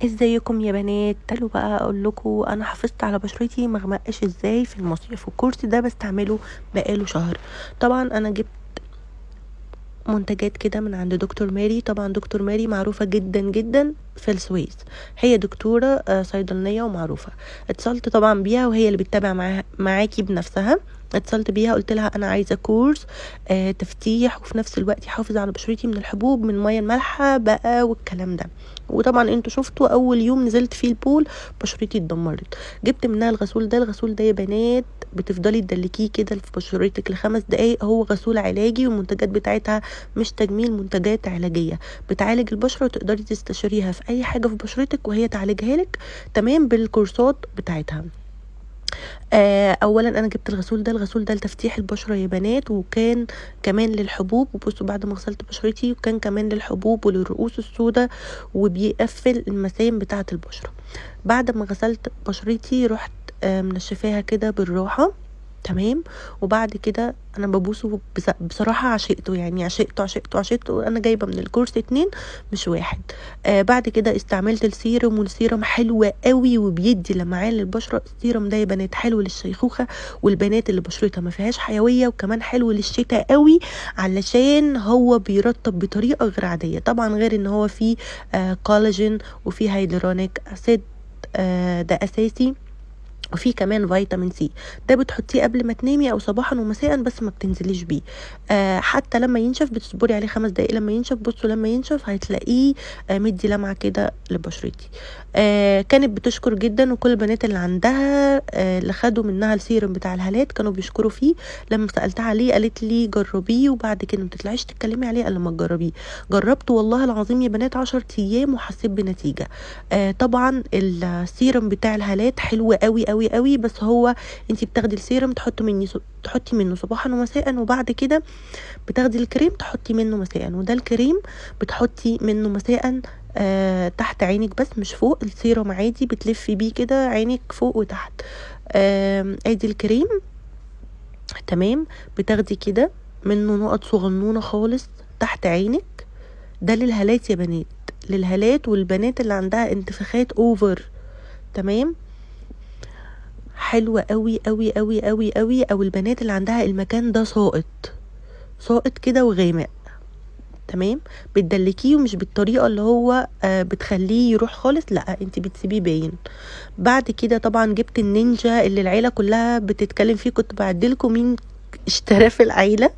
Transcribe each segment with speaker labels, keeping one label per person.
Speaker 1: ازيكم يا بنات؟ تعالوا بقى اقول لكم انا حافظت على بشرتي ما غمقش ازاي في المصيف. والكورس ده بستعمله بقاله شهر. طبعا انا جبت منتجات كده من عند دكتور ماري. طبعا دكتور ماري معروفة جدا جدا في السويس، هي دكتورة صيدلانية ومعروفة. اتصلت طبعا بيها وهي اللي بتتابع معاكي بنفسها. اتصلت بيها قلت لها انا عايزة كورس تفتيح وفي نفس الوقت يحافظ على بشرتي من الحبوب، من المية المالحة بقى والكلام ده. وطبعا انتوا شفتوا اول يوم نزلت فيه ال pool بشرتي اتدمرت. جبت منها الغسول ده. الغسول ده يا بنات بتفضلي تدلكيه كده في بشرتك ل5 دقايق. هو غسول علاجي والمنتجات بتاعتها مش تجميل، منتجات علاجية بتعالج البشرة، وتقدري تستشيريها في اي حاجة في بشرتك وهي تعالجها لك تمام بالكورسات بتاعتها. اولا انا جبت الغسول ده. الغسول ده لتفتيح البشرة يا بنات، وكان كمان للحبوب. وبصوا بعد ما غسلت بشرتي وكان كمان للحبوب وللرؤوس السوداء، وبيقفل المسام بتاعه البشرة. بعد ما غسلت بشرتي رحت منشفاها كده بالراحة تمام. وبعد كده انا ببوسه بصراحة عشقته، يعني عشقته عشقته عشقته. انا جايبه من الكورس 2 مش 1. بعد كده استعملت السيرم، والسيرم حلو قوي وبيدي لمعان للبشره. السيرم ده يا بنات حلو للشيخوخه والبنات اللي بشرتها ما فيهاش حيوية، وكمان حلو للشتاء قوي علشان هو بيرطب بطريقة غير عادية. طبعا غير ان هو فيه كولاجين وفيه hyaluronic acid، ده اساسي، وفي كمان فيتامين سي. ده بتحطيه قبل ما تنامي او صباحا ومساء، بس ما بتنزليش بيه. حتى لما ينشف بتصبري عليه 5 دقايق. لما ينشف بصوا لما ينشف هتلاقيه مدي لمعة كده لبشرتي. كانت بتشكر جدا، وكل البنات اللي عندها اللي خدوا منها السيرم بتاع الهالات كانوا بيشكروا فيه. لما سالتها عليه قالت لي جربيه، وبعد كده ما تطلعيش تتكلمي عليه الا لما تجربيه. جربته والله العظيم يا بنات 10 ايام وحسيت بنتيجة. طبعا السيرم بتاع الهالات حلو قوي قوي قوي، بس هو انتي بتاخدي السيرم تحطي منه صباحا ومساء، وبعد كده بتاخدي الكريم تحطي منه مساء. وده الكريم بتحطي منه مساء تحت عينك بس مش فوق. السيرم عادي بتلفي بيه كده عينك فوق وتحت. ادي الكريم تمام. بتاخدي كده منه نقط صغنونه خالص تحت عينك. ده للهالات يا بنات، للهالات والبنات اللي عندها انتفاخات over تمام. حلوة قوي قوي قوي قوي قوي. او البنات اللي عندها المكان ده ساقط ساقط كده وغامق تمام. بتدلكيه ومش بالطريقة اللي هو بتخليه يروح خالص، لا انت بتسيبيه باين. بعد كده طبعا جبت النينجا اللي العيلة كلها بتتكلم فيه. كنت بعدلكم مين اشتراه في العيلة،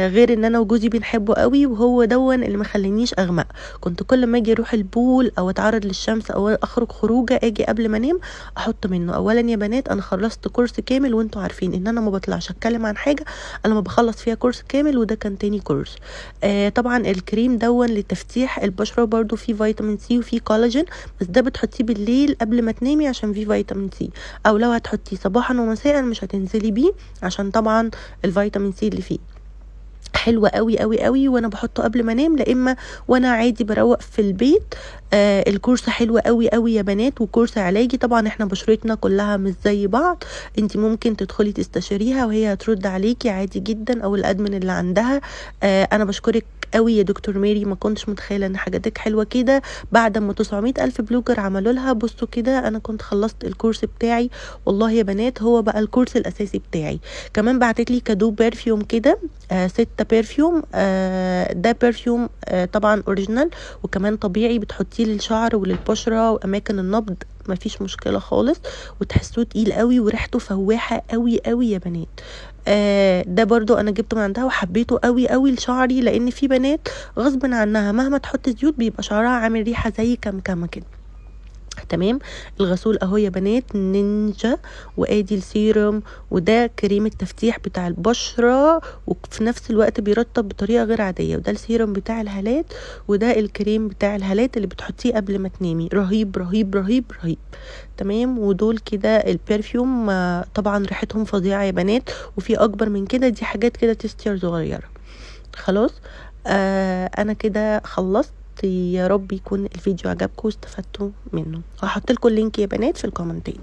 Speaker 1: غير ان انا وجوزي بنحبه قوي، وهو دون اللي ما خلينيش اغمق. كنت كل ما اجي اروح ال pool او اتعرض للشمس او اخرج خروجه اجي قبل ما انام احط منه. اولا يا بنات انا خلصت كورس كامل، وانتوا عارفين ان انا ما بطلعش اتكلم عن حاجة انا ما بخلص فيها كورس كامل، وده كان تاني كورس. طبعا الكريم دون لتفتيح البشرة برضو فيه فيتامين سي وفيه كولاجين، بس ده بتحطيه بالليل قبل ما تنامي عشان فيه فيتامين سي، او لو هتحطيه صباحا ومساء مش هتنزلي بيه عشان طبعا الفيتامين سي اللي فيه. حلوة قوي قوي قوي، وانا بحطه قبل ما انام، لا اما وانا عادي بروق في البيت. الكورس حلو قوي قوي يا بنات، وكورس علاجي. طبعا احنا بشرتنا كلها مش زي بعض، انت ممكن تدخلي تستشيريها وهي هترد عليكي عادي جدا، او ال admin اللي عندها. انا بشكرك قوي يا دكتور ماري، ما كنتش متخيله ان حاجاتك حلوة كده. بعد ما 900 الف blogger عملوا لها، بصوا كده انا كنت خلصت الكورس بتاعي والله يا بنات، هو بقى الكورس الاساسي بتاعي. كمان بعتت لي cadeau perfume كده، 6 perfume. ده perfume طبعا original وكمان طبيعي، بتحطيه للشعر وللبشره واماكن النبض، مفيش مشكلة خالص، وتحسوه تقيل قوي وريحته فواحه قوي قوي يا بنات. ده برضو انا جبته من عندها وحبيته قوي قوي لشعري، لان في بنات غصب عنها مهما تحط زيوت بيبقى شعرها عامل ريحه زي كمكمه كده تمام. الغسول اهو يا بنات نينجا، وادي السيروم، وده كريم التفتيح بتاع البشرة وفي نفس الوقت بيرطب بطريقة غير عادية، وده السيروم بتاع الهالات، وده الكريم بتاع الهالات اللي بتحطيه قبل ما تنامي. رهيب رهيب رهيب رهيب تمام. ودول كده ال perfume، طبعا ريحتهم فظيعة يا بنات، وفي اكبر من كده، دي حاجات كده tester صغيرة. خلاص انا كده خلصت. يا رب يكون الفيديو عجبكم واستفدتوا منه. هحط لكم ال link يا بنات في الكومنتات.